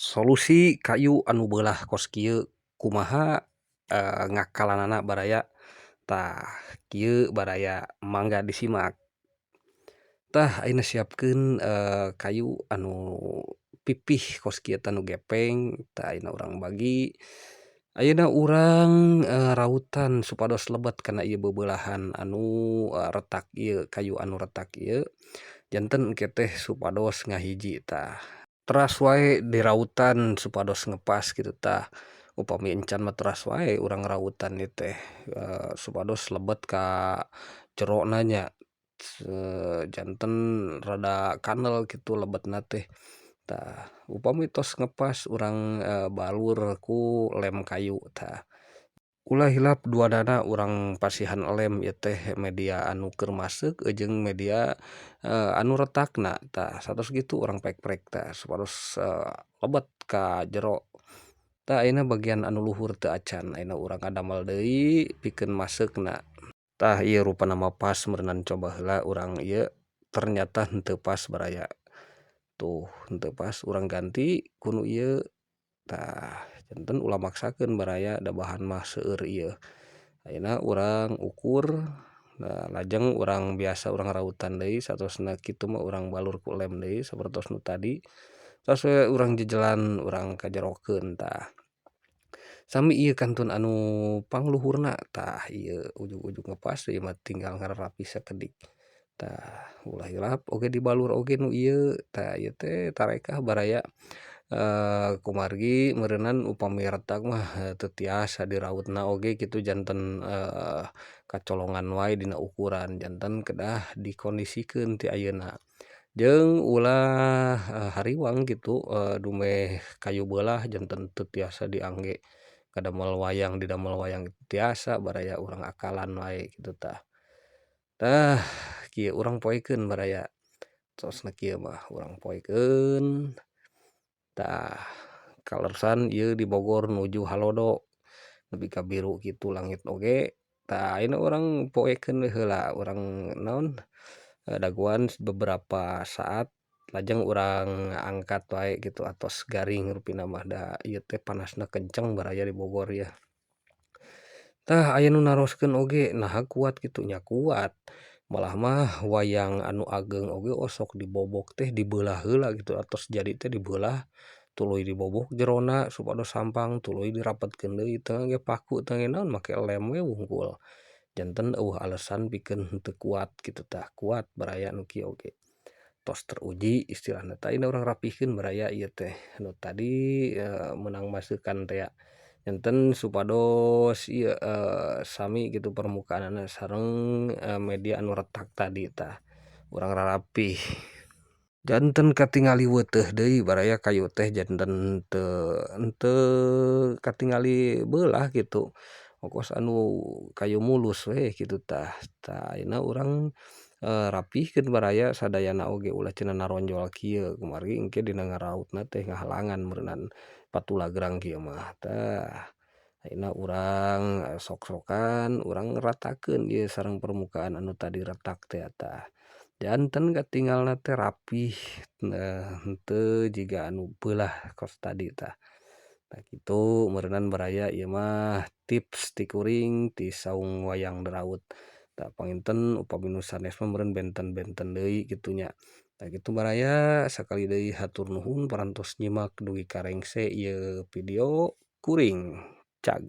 Solusi kayu anu beulah kos kieu kumaha ngakalanana baraya tah kieu baraya mangga disimak. Tah ayeuna siapkeun kayu anu pipih kos kieu teh anu gepeng tah ayeuna urang bagi ayeuna urang rautan supados lebet kana ieu bebeulahan anu retak ieu kayu anu retak ieu janten engke teh supados ngahiji tah. Teras wae dirautan supados ngepas kitu tah upami encan mah teras wae urang rautan ieu teh supados lebet ka jerona nya janten rada kandel kitu lebetna teh. Tah upami tos ngepas urang balur ku lem kayu tah. Ulah hilap duanana urang pasihan lem ieu teh media anu keur maseuk jeung media anu retakna tah satos kitu urang prek-prek tah supados lebet ka jero. Tah ayeuna bagian anu luhur teu acan ayeuna urang ngadamel deui pikeun maseukna. Tah ieu rupana mah pas meureunan coba heula urang ieu ternyata henteu pas baraya tuh henteu pas urang ganti ku nu ieu tah janten ulah maksakeun baraya da bahan mah seueur ieu. Ayeuna urang ukur lajeng urang biasa urang rautan deui satosna kitu mah urang balur ku lem deui sapertos nu tadi tos we urang jejelan urang kajerokeun tah. Sami ieu kantun anu pangluhurna tah ieu ujug-ujug ngepas ieu mah tinggal ngararapih sakedik tah ulah hilap oge dibalur oge nu ieu tah ieu teh tarekah baraya kumargi meureunan upami retak mah teu tiasa dirautna oge kitu janten kacolongan wae dina ukuran janten kedah dikondisikeun ti ayeuna jeung ulah hariwang kitu dumeh kayu beulah janten teu tiasa diangge kadamel wayang didamel wayang tiasa baraya urang akalan wae kitu tah. Tah kieu urang poekeun baraya tosna kieu mah urang poekeun tah kaleresan ieu di Bogor nuju halodo nepi ka biru kitu langit oge tah ayeuna urang poekeun we heula urang naon dagoan beberapa saat lajeng urang angkat wae kitu atos garing rupina mah da ieu teh panasna kenceng baraya di Bogor yeuh. Tah aya nu naroskeun oge naha kuat kitu nya kuat malah mah wayang anu ageng oge osok dibobok teh dibeulah heula kitu atos jadi teh dibeulah tuluy dibobok jerona supados hampang tuluy dirapetkeun deui teu ngangge paku teu ngangge naon make lem we wungkul janten eueuh alesan pikeun henteu kuat kitu tah kuat baraya nu kieu oge tos teruji istilahna teh ayeuna urang rapihkeun baraya ieu teh nu tadi meunang maseukan tea janten supados ieu sami kitu permukaanana sareng media anu retak tadi tah urang rarapih. Janten katingali weuteuh deui baraya kayu teh janten henteu katingali beulah kitu pokos anu kayu mulus we kitu tah. Tah ayeuna urang rapihkeun baraya sadayana oge ulah cenah naronjol kieu kumargi engke dina ngarautna teh ngahalangan meureunan patulagrang kieu mah tah. Ayeuna urang sok-sokan urang ratakeun ieu sareng permukaan anu tadi retak teh tah janten katingalna teh rapih henteu jiga anu beulah kos tadi tah. Tah kitu meureunan baraya ieu mah tips ti kuring ti saung wayang deraut. Tah panginten upami nu sanes mah meureun benten-benten deui kitu nya. Tah kitu baraya sakali deui hatur nuhun parantos nyimak dugi ka rengse ieu video kuring cag.